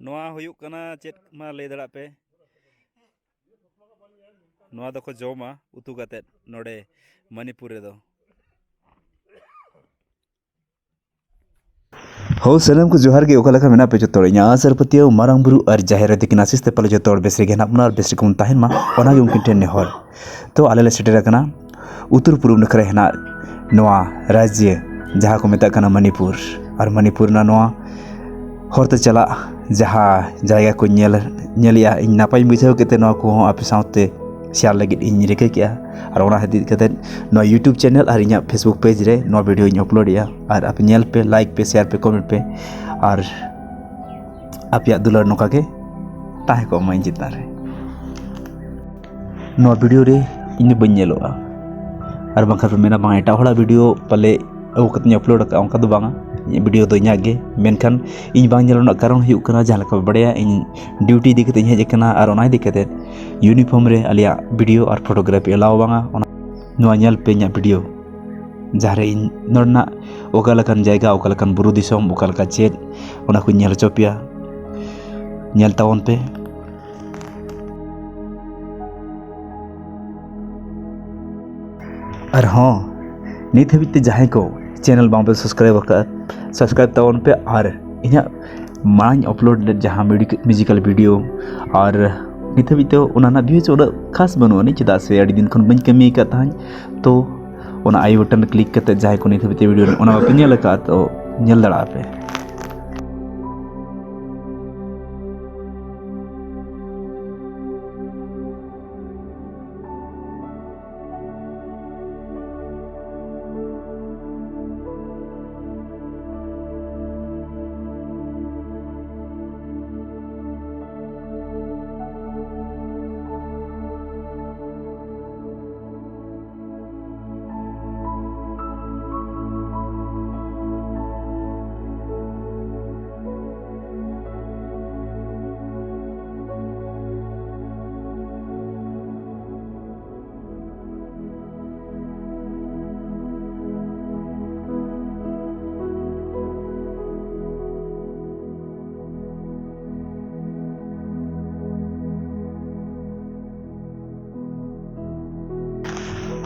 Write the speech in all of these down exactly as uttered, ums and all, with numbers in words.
ᱱᱚᱣᱟ ᱦᱩᱭᱩᱜ ᱠᱟᱱᱟ ᱪᱮᱫ, ᱢᱟ ᱞᱟᱹᱭ ᱫᱟᱲᱮᱭᱟᱜ ᱯᱮ? ᱱᱚᱣᱟ ᱫᱚᱠᱚ ᱡᱚᱢᱟ ᱩᱛᱩ ᱠᱟᱛᱮᱫ ᱱᱚᱰᱮ ᱢᱟᱱᱤᱯᱩᱨ ᱨᱮᱫᱚ᱾ ᱦᱳ, ᱥᱟᱱᱟᱢ ᱠᱚ ᱡᱚᱦᱟᱨ ᱜᱮ᱾ ᱚᱠᱟ ᱞᱮᱠᱟ ᱢᱮᱱᱟᱜ ᱯᱮ ᱡᱚᱛᱚ ᱦᱚᱲ? ᱤᱧᱟᱹᱜ ᱟᱥ ᱟᱨ ᱯᱟᱹᱛᱭᱟᱹᱣ ᱢᱟᱨᱟᱝ ᱵᱩᱨᱩ ᱟᱨ ᱡᱟᱦᱮᱨ ᱟᱭᱳ ᱛᱟᱹᱠᱤᱱ ᱟᱥᱤᱥ ᱛᱮ ᱯᱟᱞᱮ ᱡᱚᱛᱚ ᱦᱚᱲ ᱵᱮᱥ ᱨᱮᱜᱮ ᱦᱮᱱᱟᱜ ᱵᱚᱱᱟ ᱟᱨ ᱵᱮᱥ ᱨᱮᱜᱮ ᱵᱚᱱ ᱛᱟᱦᱮᱱ ᱢᱟ, ᱚᱱᱟᱜᱮ ᱩᱱᱠᱤᱱ ᱴᱷᱮᱱ ᱱᱮᱦᱚᱨ᱾ ᱛᱚ, ᱟᱞᱮ ᱞᱮ ᱥᱮᱴᱮᱨ ᱟᱠᱟᱱᱟ ᱩᱛᱛᱚᱨ ᱯᱩᱨᱩᱵ ᱱᱟᱠᱷᱟ ᱨᱮ ᱦᱮᱱᱟᱜ ᱱᱚᱣᱟ ᱨᱟᱡᱽᱡᱚ, ᱡᱟᱦᱟᱸ ᱠᱚ ᱢᱮᱛᱟᱜ ᱠᱟᱱᱟ ᱢᱟᱱᱤᱯᱩᱨ᱾ ᱟᱨ ᱢᱟᱱᱤᱯᱩᱨ ᱨᱮᱱᱟᱜ ᱱᱚᱣᱟ ᱦᱚᱨ ᱛᱮ ᱪᱟᱞᱟᱜ ᱡᱟᱦᱟᱸ ᱡᱟᱭᱜᱟ ᱠᱚ ᱧᱮᱞ, ᱧᱮᱞᱮᱜᱼᱟ, ᱤᱧ ᱱᱟᱯᱟᱭᱤᱧ ᱵᱩᱡᱷᱟᱹᱣ ᱠᱮᱫ ᱛᱮ ᱱᱚᱣᱟ ᱠᱚᱦᱚᱸ ᱟᱯᱮ ᱥᱟᱶᱛᱮ ᱥᱮᱭᱟᱨ ᱞᱟᱹᱜᱤᱫ ᱤᱧ ᱨᱤᱠᱟᱹ ᱠᱮᱜᱼᱟ᱾ ᱟᱨ ᱚᱱᱟ ᱤᱫᱤ ᱠᱟᱛᱮᱫ ᱱᱚᱣᱟ YouTube ᱪᱮᱱᱮᱞ ᱟᱨ ᱤᱧᱟᱹᱜ Facebook ᱯᱮᱡᱽ ᱨᱮ ᱱᱚᱣᱟ ᱵᱷᱤᱰᱤᱭᱳᱧ ᱟᱯᱞᱳᱰᱮᱜᱼᱟ᱾ ᱟᱨ ᱟᱯᱮ ᱧᱮᱞ ᱯᱮ, ᱞᱟᱭᱤᱠ ᱯᱮ, ᱥᱮᱭᱟᱨ ᱯᱮ, ᱠᱚᱢᱮᱱᱴ ᱯᱮ᱾ ᱟᱨ ᱟᱯᱮᱭᱟᱜ ᱫᱩᱞᱟᱹᱲ ᱱᱚᱝᱠᱟ ᱜᱮ ᱛᱟᱦᱮᱸ ᱠᱚᱜ ᱢᱟ ᱤᱧ ᱪᱮᱛᱟᱱ ᱨᱮ᱾ ᱱᱚᱣᱟ ᱵᱷᱤᱰᱤᱭᱳ ᱨᱮ ᱤᱧ ᱫᱚ ᱵᱟᱹᱧ ᱧᱮᱞᱚᱜᱼᱟ, ᱟᱨ ᱵᱟᱝᱠᱷᱟᱱ ᱯᱮ ᱢᱮᱱᱟ, "ᱵᱟᱝ, ᱮᱴᱟᱜ ᱦᱚᱲᱟᱜ ᱵᱷᱤᱰᱤᱭᱳ ᱯᱟᱞᱮ ᱟᱹᱜᱩ ᱠᱟᱛᱮᱧ ᱟᱯᱞᱳᱰ ᱟᱠᱟᱫᱼᱟ", ᱚᱱᱠᱟ ᱫᱚ ᱵᱟᱝᱟ᱾ ᱤᱧᱟᱹᱜ ᱵᱷᱤᱰᱤᱭᱳ ᱫᱚ ᱤᱧᱟᱹᱜ ᱜᱮ, ᱢᱮᱱᱠᱷᱟᱱ ᱤᱧ ᱵᱟᱝ ᱧᱮᱞᱚᱜ ᱨᱮᱱᱟᱜ ᱠᱟᱨᱚᱱ ᱦᱩᱭᱩᱜ ᱠᱟᱱᱟ, ᱡᱟᱦᱟᱸ ᱞᱮᱠᱟ ᱯᱮ ᱵᱟᱲᱟᱭᱟ, ᱤᱧ ᱰᱤᱭᱩᱴᱤ ᱤᱫᱤ ᱠᱟᱛᱮ ᱤᱧ ᱦᱮᱡ ᱟᱠᱟᱱᱟ, ᱟᱨ ᱚᱱᱟ ᱤᱫᱤ ᱠᱟᱛᱮ ᱤᱭᱩᱱᱤᱯᱷᱚᱨᱢ ᱨᱮ ᱟᱞᱮᱭᱟᱜ ᱵᱷᱤᱰᱤᱭᱳ ᱟᱨ ᱯᱷᱳᱴᱳᱜᱨᱟᱯᱷᱤ ᱮᱞᱟᱣ ᱵᱟᱝᱟ᱾ ᱚᱱᱟ, ᱱᱚᱣᱟ ᱧᱮᱞ ᱯᱮ ᱤᱧᱟᱹᱜ ᱵᱷᱤᱰᱤᱭᱳ, ᱡᱟᱦᱟᱸ ᱨᱮ ᱤᱧ ᱱᱚᱰᱮᱱᱟᱜ ᱚᱠᱟ ᱞᱮᱠᱟᱱ ᱡᱟᱭᱜᱟ, ᱚᱠᱟ ᱞᱮᱠᱟᱱ ᱵᱩᱨᱩ ᱫᱤᱥᱚᱢ, ᱚᱠᱟ ᱞᱮᱠᱟ ᱪᱮᱫ, ᱚᱱᱟ ᱠᱚᱧ ᱧᱮᱞ ᱦᱚᱪᱚ ᱯᱮᱭᱟ᱾ ᱧᱮᱞ ᱛᱟᱵᱚᱱ ᱯᱮ᱾ ᱟᱨ ᱦᱚᱸ, ᱱᱤᱛ ᱦᱟᱹᱵᱤᱡ ᱛᱮ ᱡᱟᱦᱟᱸᱭ ᱠᱚ ᱪᱮᱱᱮᱞ ᱵᱟᱝ ᱯᱮ ᱥᱟᱵᱥᱠᱨᱟᱭᱤᱵ ᱟᱠᱟᱫᱼᱟ, ᱥᱟᱵᱥᱠᱨᱟᱭᱤᱵ ᱛᱟᱵᱚᱱ ᱯᱮ᱾ ᱟᱨ ᱤᱧᱟᱹᱜ ᱢᱟᱲᱟᱝ ᱟᱯᱞᱳᱰ ᱞᱮᱫ ᱡᱟᱦᱟᱸ ᱢᱤᱭᱩᱡᱤᱠᱟᱞ ᱵᱷᱤᱰᱤᱭᱳ, ᱟᱨ ᱱᱤᱛ ᱦᱟᱹᱵᱤᱡ ᱛᱮ ᱚᱱᱟ ᱨᱮᱱᱟᱜ ᱵᱷᱤᱭᱩᱡᱽ ᱩᱱᱟᱹᱜ ᱠᱷᱟᱥ ᱵᱟᱹᱱᱩᱜ ᱟᱹᱱᱤᱡ, ᱪᱮᱫᱟᱜ ᱥᱮ ᱟᱹᱰᱤ ᱫᱤᱱ ᱠᱷᱚᱱ ᱵᱟᱹᱧ ᱠᱟᱹᱢᱤ ᱟᱠᱟᱫ ᱛᱟᱦᱮᱸᱫ᱾ ᱛᱚ, ᱚᱱᱟ ᱟᱭ ᱵᱚᱴᱚᱱ ᱠᱞᱤᱠ ᱠᱟᱛᱮ ᱡᱟᱦᱟᱸᱭ ᱠᱚ ᱱᱤᱛ ᱦᱟᱹᱵᱤᱡ ᱛᱮ ᱵᱷᱤᱰᱤᱭᱳ ᱚᱱᱟ ᱵᱟᱯᱮ ᱧᱮᱞ ᱟᱠᱟᱫ, ᱛᱚ ᱧᱮᱞ ᱫᱟᱲᱮᱭᱟᱜᱼᱟ ᱯᱮ᱾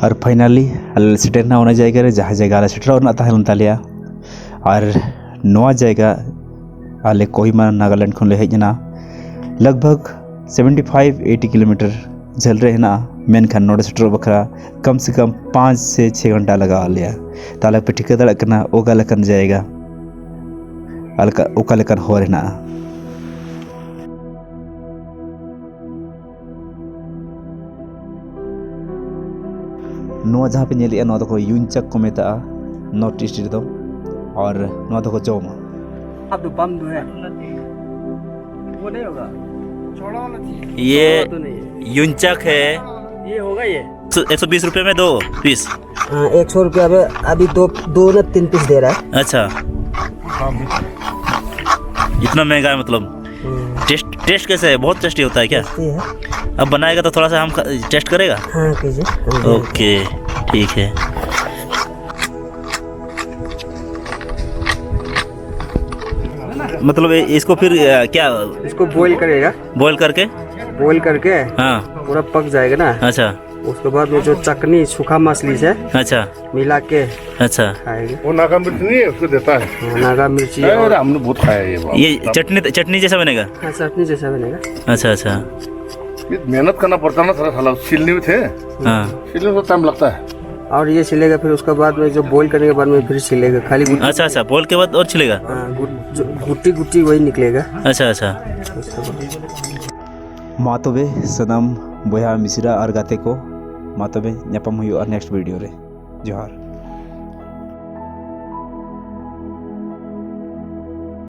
ᱟᱨ finally ᱟᱞᱮ ᱞᱮ ᱥᱮᱴᱮᱨ ᱮᱱᱟ ᱚᱱᱟ ᱡᱟᱭᱜᱟ ᱨᱮ, ᱡᱟᱦᱟᱸ ᱡᱟᱭᱜᱟ ᱟᱞᱮ ᱥᱮᱴᱮᱨᱚᱜ ᱨᱮᱱᱟᱜ ᱛᱟᱦᱮᱸ ᱞᱮᱱ ᱛᱟᱞᱮᱭᱟ᱾ ᱟᱨ ᱱᱚᱣᱟ ᱡᱟᱭᱜᱟ ᱟᱞᱮ ᱠᱳᱦᱤᱢᱟ ᱱᱟᱜᱟᱞᱮᱱᱰ ᱠᱷᱚᱱ ᱞᱮ ᱦᱮᱡ ᱮᱱᱟ᱾ ᱞᱟᱜᱽ ᱵᱷᱟᱜᱽ seventy five eighty kilometer ᱡᱷᱟᱹᱞ ᱨᱮ ᱦᱮᱱᱟᱜᱼᱟ, ᱢᱮᱱᱠᱷᱟᱱ ᱱᱚᱰᱮ ᱥᱮᱴᱮᱨᱚᱜ ᱵᱟᱠᱷᱨᱟ ᱠᱟᱢ ᱥᱮ ᱠᱟᱢ ᱯᱟᱸᱪ ᱥᱮ ᱪᱷᱮ ᱜᱷᱚᱱᱴᱟ ᱞᱟᱜᱟᱣ ᱞᱮᱭᱟ᱾ ᱛᱟᱦᱞᱮ ᱯᱮ ᱴᱷᱤᱠᱟᱹ ᱫᱟᱲᱮᱭᱟᱜ ᱠᱟᱱᱟ ᱚᱠᱟ ᱞᱮᱠᱟᱱ ᱡᱟᱭᱜᱟ, ᱚᱠᱟ ᱞᱮᱠᱟᱱ ᱦᱚᱨ ᱦᱮᱱᱟᱜᱼᱟ᱾ ᱱᱚᱣᱟ ᱡᱟᱦᱟᱸ ᱯᱮ ᱧᱮᱞᱮᱜᱼᱟ, ᱱᱚᱣᱟ ᱫᱚᱠᱚ ᱭᱩᱧᱪᱟᱠ ᱠᱚ ᱢᱮᱛᱟᱜᱼᱟ North East ᱨᱮᱫᱚ, ᱟᱨ ᱱᱚᱣᱟ ᱫᱚᱠᱚ ᱡᱚᱢᱟ᱾ अब तो बम दो है। वो नहीं होगा। ये छोड़ा तो नहीं है। यूंचक है। ये होगा ये। एक सौ बीस रुपए में दो पीस। हाँ, एक सौ रुपया में अभी दो, दो ना तीन पीस दे रहा है। अच्छा। इतना महंगा है मतलब। टेस्ट, टेस्ट कैसे है? बहुत टेस्टी होता है क्या? टेस्टी है। अब बनाएगा तो थोड़ा सा हम टेस्ट करेगा। हाँ, कीजिए। ओके, ठीक है। मतलब इसको फिर क्या? इसको बॉईल करेगा। बॉईल करके? बॉईल करके। हाँ। पूरा पक जाएगा ना। अच्छा। उसके बाद में जो चटनी सूखा मछली से, अच्छा, मिला के, अच्छा, खाएंगे। वो नागा मिर्च नहीं है, उसको देता है। हाँ, नागा मिर्ची। अरे, और हमने बहुत खाया ये बात। ये चटनी, चटनी जैसा बनेगा? हाँ, चटनी जैसा बनेगा। अच्छा, अच्छा। ये मेहनत करना पड़ता ना सारा, साला छीलने में थे। हाँ। छीलने में तो टाइम लगता है। और ये छिलेगा, फिर उसके बाद में जो बॉईल करने के बाद में फिर छिलेगा, खाली गुट- अच्छा, अच्छा, बॉईल के बाद और छिलेगा? हाँ, गुट-, जो गुट्टी गुट्टी वही निकलेगा। अच्छा, अच्छा। उसके बाद ᱢᱟ ᱛᱚᱵᱮ ᱥᱟᱱᱟᱢ ᱵᱚᱭᱦᱟ ᱢᱤᱥᱨᱟ ᱟᱨ ᱜᱟᱛᱮ ᱠᱚ, ᱢᱟ ᱛᱚᱵᱮ ᱧᱟᱯᱟᱢ ᱦᱩᱭᱩᱜᱼᱟ next video ᱨᱮ᱾ ᱡᱚᱦᱟᱨ᱾